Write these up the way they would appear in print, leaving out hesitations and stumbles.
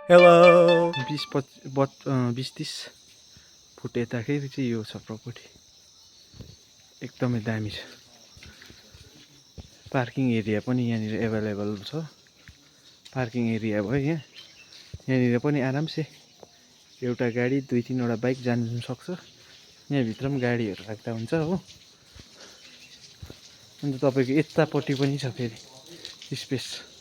Hello. 20-30 foot यताखेरि चाहिँ यो छ प्रपर्टी एकदमै दामी छ पार्किङ एरिया पनि यहाँनिर एभाइलेबल छ पार्किङ एरिया भयो यहाँनिर पनि आरामसे एउटा गाडी 2-3 वटा बाइक जानु सक्छ यहाँ भित्र पनि गाडीहरू राख्दा हुन्छ हो अन्त तपाईको यतापट्टि पनि छ फेरि स्पेस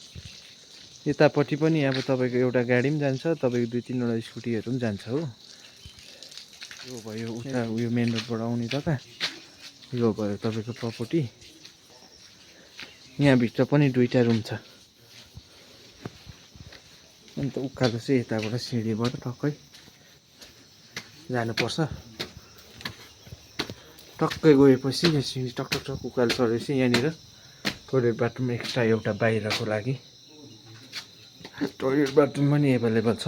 यतापट्टि पनि अब तपाईको एउटा गाडी पनि जान्छ तपाईको 2-3 वटा स्कुटीहरू पनि जान्छ हो यो भयो उता उयो मेन रोडबाट आउने जग्गा यो भयो तपाईको प्रपर्टी यहाँ भित्र पनि दुईटा रुम छ अन्त उकालो चाहिँ यताबाट सिडीबाट टक्कै जानुपर्छ टक्कै गएपछि यहाँ सिडी टक टक टक उकालो चढेपछि यहाँनिर टोइलेट बाथरुम एक्स्ट्रा एउटा बाहिरको लागि टोइलेट बाथरुम पनि एभाइलेबल छ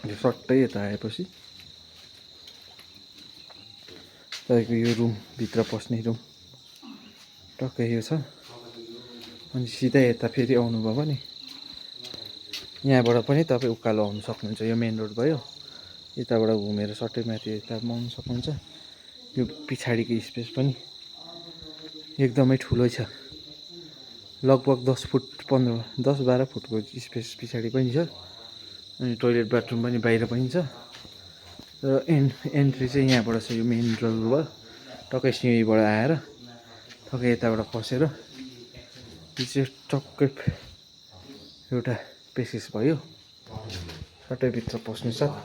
यो सट्टै यता आएपछि तपाईको यो रुम भित्र पस्ने रुम टक्कै यो छ अनि सिधै यता फेरि आउनुभयो भने यहाँबाट पनि तपाईँ उकालो आउनु सक्नुहुन्छ यो मेन रोड भयो यताबाट घुमेर सट्टै माथि यता आउनु सक्नुहुन्छ यो पछाडिको स्पेस पनि एकदमै ठुलो छ लगभग 10 फुट 10-12 फुटको स्पेस पछाडि पनि छ अनि टोइलेट बाथरुम पनि बाहिर पनि छ र एन्ट्री चाहिँ यहाँबाट छ यो मेन रोड भयो टक्कै सिँढीबाट आएर टक्कै यताबाट पसेर यो चाहिँ टक्कै एउटा पेसेस भयो सट्टै भित्र पस्नु साथ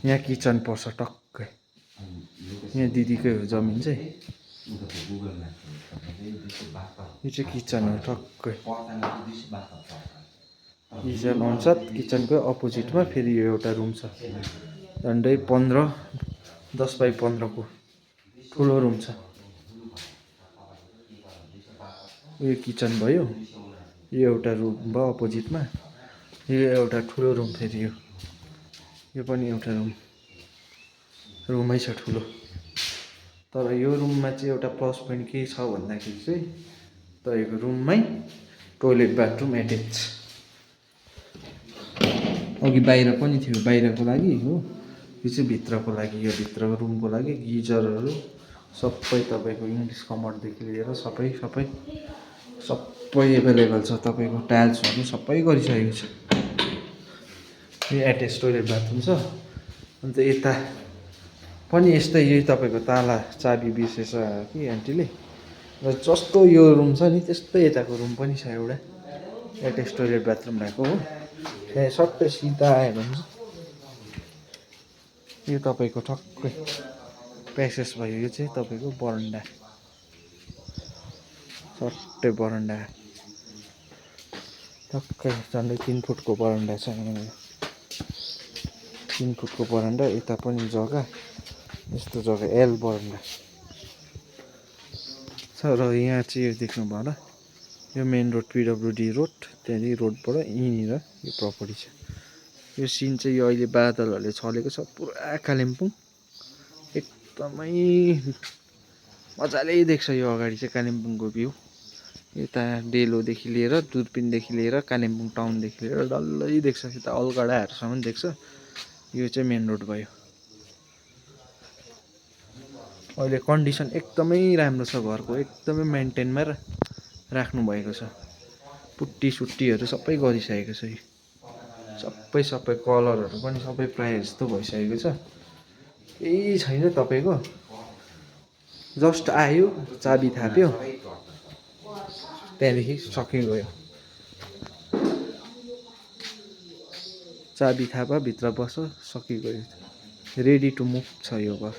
यहाँ किचन पर्छ टक्कै यहाँ दिदीकै हो जमिन चाहिँ यो चाहिँ किचन हो टक्कै किचन अनुसार किचनकै अपोजिटमा फेरि यो एउटा रुम छ झन्डै 10x15 को ठुलो रुम छ यो किचन भयो यो एउटा रुम भयो अपोजिटमा यो एउटा ठुलो रुम फेरि यो पनि एउटा रुमै छ ठुलो तर यो रुममा चाहिँ एउटा प्लस पोइन्ट के छ भन्दाखेरि चाहिँ तपाईँको रुममै टोइलेट बाथरुम एट्याच अघि बाहिर पनि थियो बाहिरको लागि हो यो चाहिँ भित्रको लागि यो भित्रको रुमको लागि गिजरहरू सबै तपाईँको इङ्ग्लिस कमोडदेखि लिएर सबै एभाइलेबल छ तपाईँको टाइल्सहरू सबै गरिसकेको छ यो एट्याच टोइलेट बाथरुम छ अन्त यता पनि यस्तै यही तपाईँको ताला चाबी बिर्सेछ कि आन्टीले र जस्तो यो रुम छ नि त्यस्तै यताको रुम पनि छ एउटा एट्याच टोइलेट बाथरुम भएको हो त्यहाँ सट्टै सिधा आयो भने यो तपाईँको ठक्कै प्यासेस भयो यो चाहिँ तपाईँको बरन्डा सट्टै बरन्डा टक्कै झन्डै 3 फुटको बरन्डा छ 3 फुटको बरन्डा यता पनि जग्गा यस्तो जग्गा एल बरन्डा छ र यहाँ चाहिँ यो देख्नुभयो होला यो मेन रोड पिडब्ल्युडी रोड त्यहाँदेखि रोडबाट यहीँनिर यो प्रपर्टी छ यो सिन चाहिँ यो अहिले बादलहरूले छलेको छ पुरा कालिम्पोङ एकदमै मजाले देख्छ यो अगाडि चाहिँ कालिम्पोङको भ्यू यता डेलोदेखि लिएर दुर्पिनदेखि लिएर कालिम्पोङ टाउनदेखि लिएर डल्लै देख्छ यता अलगडाहरूसम्म देख्छ यो चाहिँ मेन रोड भयो अहिले कन्डिसन एकदमै राम्रो छ घरको एकदमै मेन्टेनमा राख्नु भएको छ पुट्टी सुट्टीहरू सबै गरिसकेको छ सबै कलरहरू पनि सबै प्रायः जस्तो भइसकेको छ केही छैन तपाईँको जस्ट आयो चाबी थाप्यो त्यहाँदेखि सकिगयो चाबी थाप भित्र बस सकिगयो रेडी टु मुभ छ यो घर